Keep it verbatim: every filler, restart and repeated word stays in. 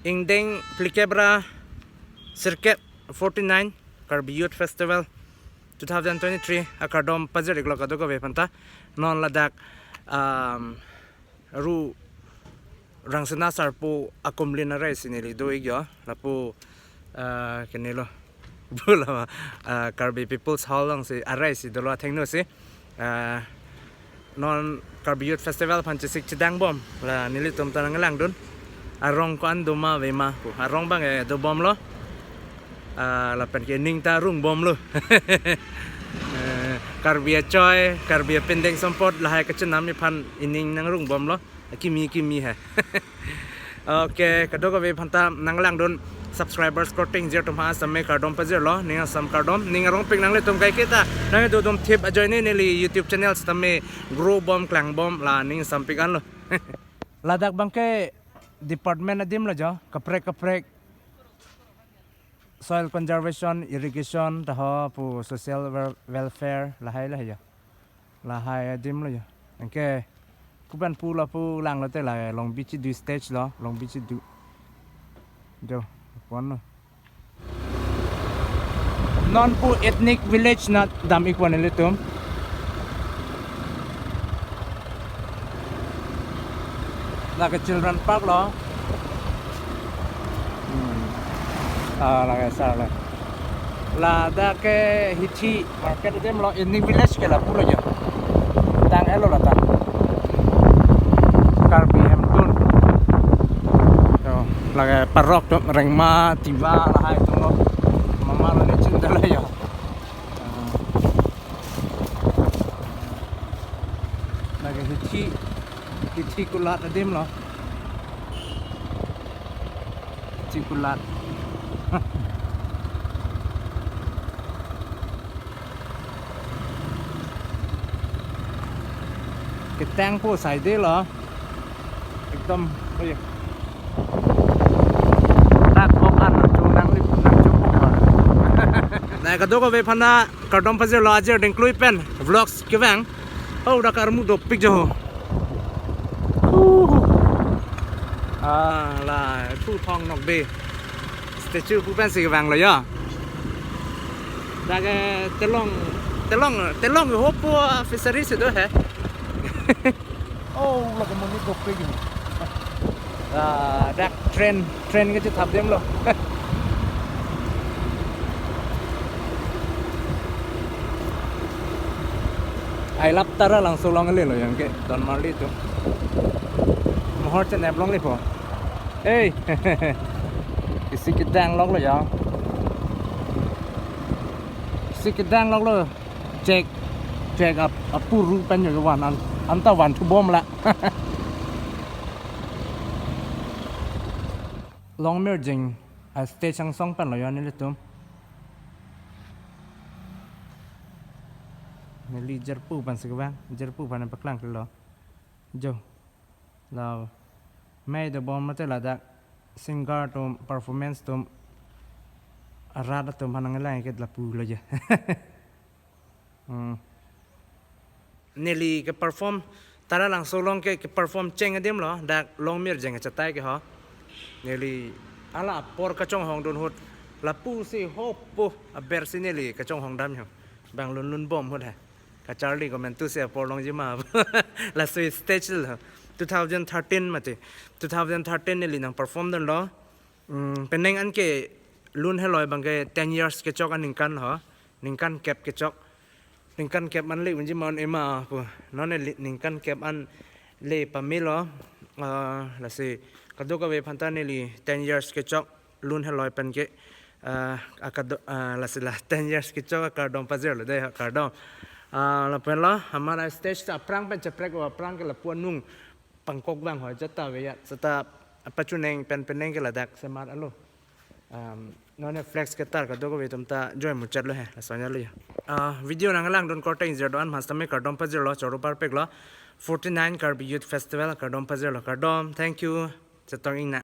Ingdeng phlikep ra sirkep, forty-nine Karbi Youth Festival two thousand twenty-three akardom pajir-iklo kadokave aphanta. Non ladak, um, Ru Rangsina Sarpo akumlin arai si neli do-ik jo. Lapu, ah, kenelo. Bula, ah, Karbi People's Hall along si arai si dolo athengno si. Ah, non Karbi Youth Festival aphan chesik chedang bom. La nelitum ta nanglangdun. Arong ko-an do ma ave ma pu. Arong abang, eh, dobomlo. Ah, lapen ke ning ta rungbomlo. Eh, Karbi achoi, Karbi apindeng sompot, lahai kachenam aphan ining nangrungbomlo. Kimi kimi he. Okay, kadokave aphanta nanglangdun subscribers korte ingjir atum ha same kardom pajirlo, ning asam kardom, ning arongpik nanglitum kaiketa nangdodun thip ajoine neli YouTube channel sitame grow bom klangbom la ning sampik anlo. Ladak abangke department adim lo jo, kaprek kaprek. Soil conservation, irrigation, taho pu social wel-, welfare, lahai lahai jo. Lahai adim lo jo. Anke, kuban pu lapu langlote la Long Beach du stage lo, Long Beach du. Jo, pon lo. Non pu ethnic village na dam-ik pon ilitum. Lake children park lo. Hmm. Ah, lake sar lo. Ladak ke Hithi market adim lo, ethnic village ke lapu lo jo. Tang elo la tang. Karbi Hemtun. Jo, lake parok atum Rengma, Tiwa, lahai atum lo. Mama lo ne chinta lo jo. Ah. Lake Hithi, Hithi kulat adim lo. Hithi kulat. Ketang po sai de lo. Ekdom, oi. Dak bok an nangchonang li, nangchonang. Nai kadokave aphanta kardom pajirlo, ajir dingklui pen vlogs kevang. Oh, dak armu dopik jo. Huhu. Ah, la, Thu Thong Nokbe statue pu pensi kevanglo jo. Dak ke Telong, Telong, Telong hopo fishery si do he. Oh, lake monit dopik ini. Ah, dak train, train kechethap adim lo. Ailap Taralangso along le lo yang ke Don Marley atum. Mohor chenep longle po. Hey. Isi kedang lok lo ya. Isi kedang lok lo. Check, check up, apuru pen jo van an, anta van thu bom la. Longmirjeng a stage angsong pen lo jo nelitum. Neli jirpo pensi kevang, jirpo pen paklang kelo. Jo. La mei dobom mate ladak singer atum performance atum arat atum aphan nanglang ke lapu lo je. Hmm. Neli ke perform Taralangso along ke, ke perform cheng adim lo, dak Longmirjeng achatai ke ho. Neli hala apor kachonghong dun ahut lapusi hopo aber si neli kachonghong dam ho. Bang lunlun bom ahut he. Kacharli komantusi apor longji ma. Laso stage lo. Two thousand thirteen mati. Two thousand thirteen neli nang perform dunlo. Hmm, penang an ke lun heloi abang ke ten years kechok aningkan ho. Ningkan kep kechok. Ningkan kep an le unji ma un-e ma pu. Non neli ningkan kep an le pamelo. Ah, lasi kadokave aphanta neli ten years kechok lun heloi pen ke, ah, akado, ah, lasi la ten years kechok akardom pajirlo de, akardom. Ah, lapen lo, hamara stage ta aphrang pen cheprek o, aphrang ke lapu anung pangkok vang ho jata ve ya, seta pachuneng pen penang ke ladak semar alo. Um, non flex ketar kadokave atum ta join muchot lo he, lason lo ya. Ah, video nanglang dun korte ingjir do-an aphan sitame kardom pajirlo, choro parpiklo. Forty-nine Karbi Youth Festival, kardom pajirlo, kardom, thank you. Chetong ingna.